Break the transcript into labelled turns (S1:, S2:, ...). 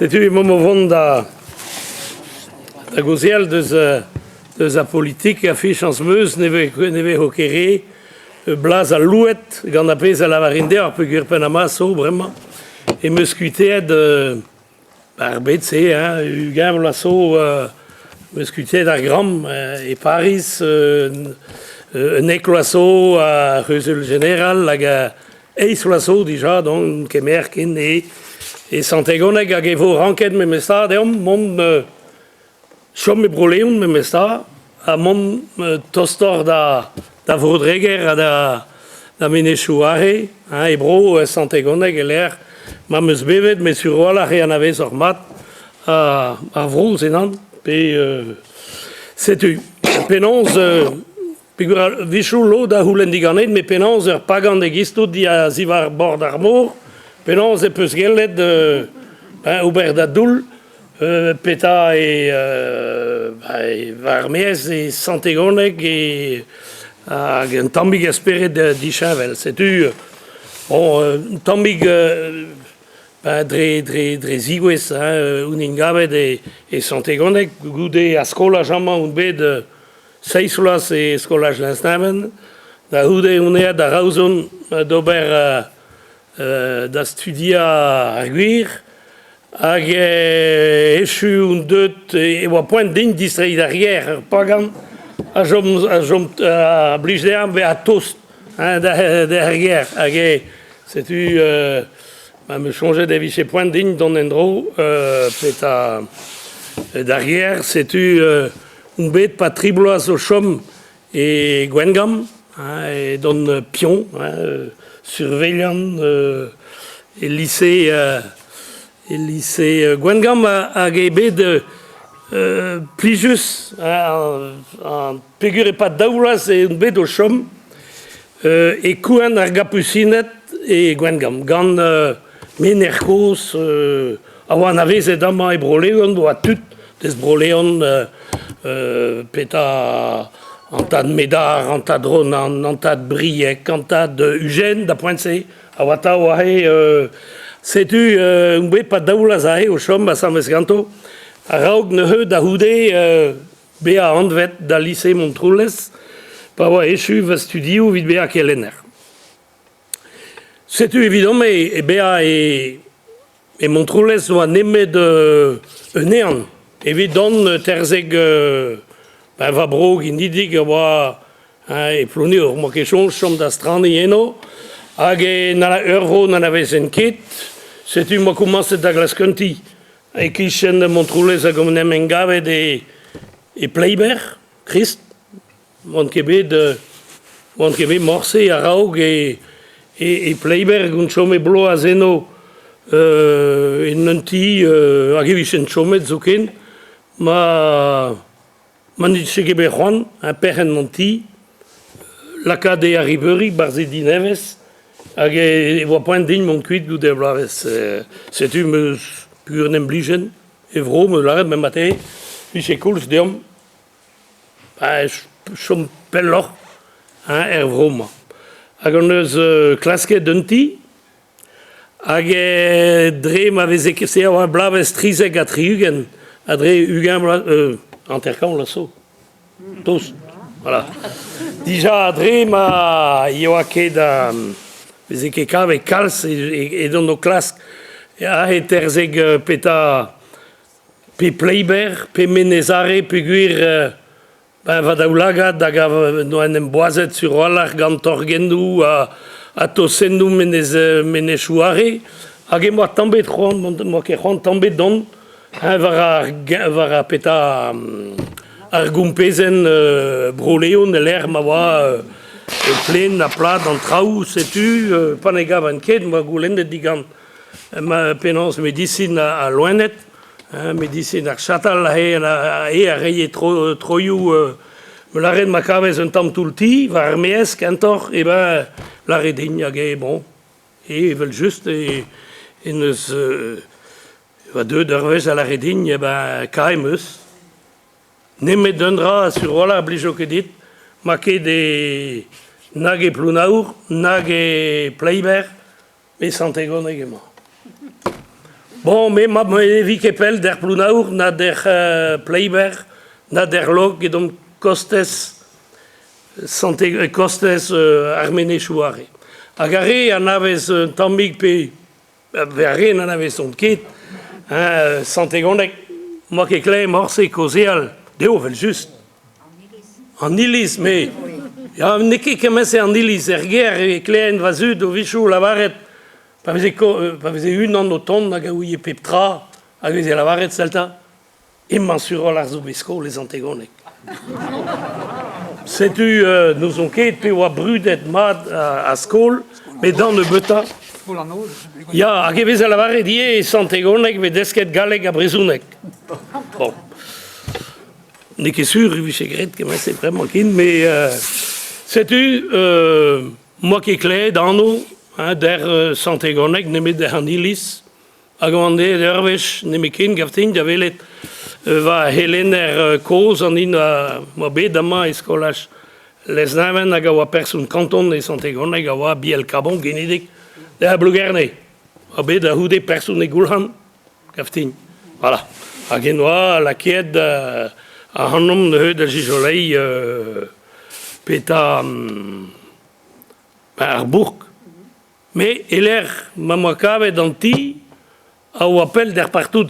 S1: Setu emaomp o vont da da gaozeal deus deus ar politik ha fichañs 'm eus ne ne vezo ket re blaz al louet gant ar pezh a lavarin deoc'h peogwir penn amañ zo bremañ em eus kuitaet ar bed-se hein 20 vloaz zo em eus kuitaet ar Gramm e Pariz un dek vloaz zo ar c'huzul jeneral hag Eizh vloaz zo dija don kemer ken e e Sant-Egoneg hag e vo ranket memestra deomp mont chom e Bro-Leon memestra ha mont tostoc'h da da Vro-Dreger ha da da Menezioù Are hein, e bro Sant-Egoneg e-lec'h ma 'm eus bevet met sur a-walc'h e anavezoc'h mat ar vro-se nann pe setu penaos Peogwir a-wechoù lod a c'houlenn diganin met penaos ur pagan e-giz-tout a-ziwar bord ar mor, penaos e peus gellet ober da doull, petra eo war ar maez e Sant-Egoneg hag un tammig a spered disheñvel. Setu bon un tammig dre dre dre zigouezh hein, on int gavet e Sant-Egoneg goude ar skolaj amañ on bet Seizh vloaz e skolaj Lesneven. Da c'houde on aet da Raozon d'ober da studiañ ar gwir. Hag echu on deuet e oa poent din distreiñ d'ar gêr ur pagan a chom a chom a blij dezhañ bezañ tost hein, d'ar gêr. Hag setu ma 'm eus soñjet e vije poent din dont en-dro petra d'ar gêr. Setu On bet 'pad tri bloaz o chom e Gwengamp, hein, edon pion, hein, surveillant e lise e lise Gwengamp hag eo bet plijus hein, peogwir e-pad daou vloaz eo on bet o chom e kouent ar Gapusined e Gwengamp gant menec'h kozh a oa anavezet amañ e Bro-Leon, oa tud deus Bro-Leon petra an tad Medar, an tad Ronan, an tad Brieg, an tad Ujen da poent-se a oa atav aze. Setu on bet 'pad daou vloaz aze o chom asambles ganto a-raok neuze da c'houde bezañ anvet da lise Montroulez pa oa echu va studioù evit bezañ kelenner. Setu evidon e bezañ e Montroulez n'oa nemet un ehan evit dont terzek va bro ginidik a oa e Ploneour. 'Moa ket soñj chom da straniñ eno hag ur vro n'anavezen ket. Setu 'moa komañset da glask un ti e-kichen Montroulez hag en em engavet e Pleiber, Krist. N'oan ket bet oan ket bet morse a-raok e e Pleiber on chomet bloaz eno en un ti hag e vijen chomet zoken ma ma ne dije ket bet c'hoant ha perc'henn an ti lakaat e arrebeuri 'barzh e di nevez hag e oa poent din mont kuit goude ur bloavezh. Setu 'm eus peogwir en em blijen e vro 'm eus lâret met marteze 'vije koulz deomp chom pelloc'h hein, er vro-mañ. Hag hon eus klasket un ti hag dre ma veze ket se a oa bloavezh 73 ha dre 20 vloaz 50 vloaz zo tost voilà. Dija dre ma yoa ket a veze ket kavet kalz edon o klask aze terzek petra Pe Pleiber, pe Menez-Are, peogwir ben, va daoulagad hag n'oa en em boazet sur a-walc'h gant torgennoù ha tosennoù Menez, Menezioù Are. Hag em boa tamm bet c'hoant, m'oa ket c'hoant tamm bet dont hein, war ar, war ar petra ar gompezenn Bro-Leon e-lec'h ma oa plaen ha plat an traoù, setu pa ne gavan ket, 'm boa goulennet digant penaos medisin al loened, medisin ar chatal eo a reie troioù lâret ma kavez un tamm toull-ti war ar maez kentoc'h eh ben lâret din hag eo bon evel-just en deus va deuet ur wech da lâret din eh ben kae 'm eus nemet un dra sur a-walc'h 'blijo ket dit ma ket e nag e Plounaour nag e Pleiber E Sant-Egoneg emañ. Bon, me ma ne vi ket pell d'er Plounaour, na d'er Pleiber, na d'er Log edomp kostez Sante kostez ar menezioù aze. Hag ar re anavez un tammig pe ar re n'anavezont ket, hein, Sant-Egoneg, 'moa ket klevet morse kaozeal dezho evel-just. An iliz, me ya n'eo ket kement-se an iliz er gêr e kleven va zud o-wechoù lavaret pa veze pa veze unan o tont hag a ouie pep tra hag e veze lavaret sell 'ta emañ sur-walc'h zo bet skol e Sant-Egoneg. Setu n'ouzon ket pe oa brudet mat ar skol, met d'an nebeutañ. Ya, hag e veze lavaret ivez e Sant-Egoneg e vez desket galleg ha brezhoneg. Bon. N'eo ket sur e vije graet kement-se bremañ ken, met setu 'moa ket klevet anv hein, d'er Sant-Egoneg nemet d'er an iliz. Hag oan aet ur wech nemetken gantin da welet va c'helenner kozh an hini a oa bet amañ e skolaj Lesneven hag a oa person kanton e Sant-Egoneg a oa Biel Kabon genidik da Blougerne. Oa bet da c'houde person e Goulc'han. Kaftin. Voilà. Hag en oa lakaet ac'hanomp neuze da zizoleiñ petra ar bourk. Me e-lec'h ma 'm boa kavet an ti a oa pell d'er partout.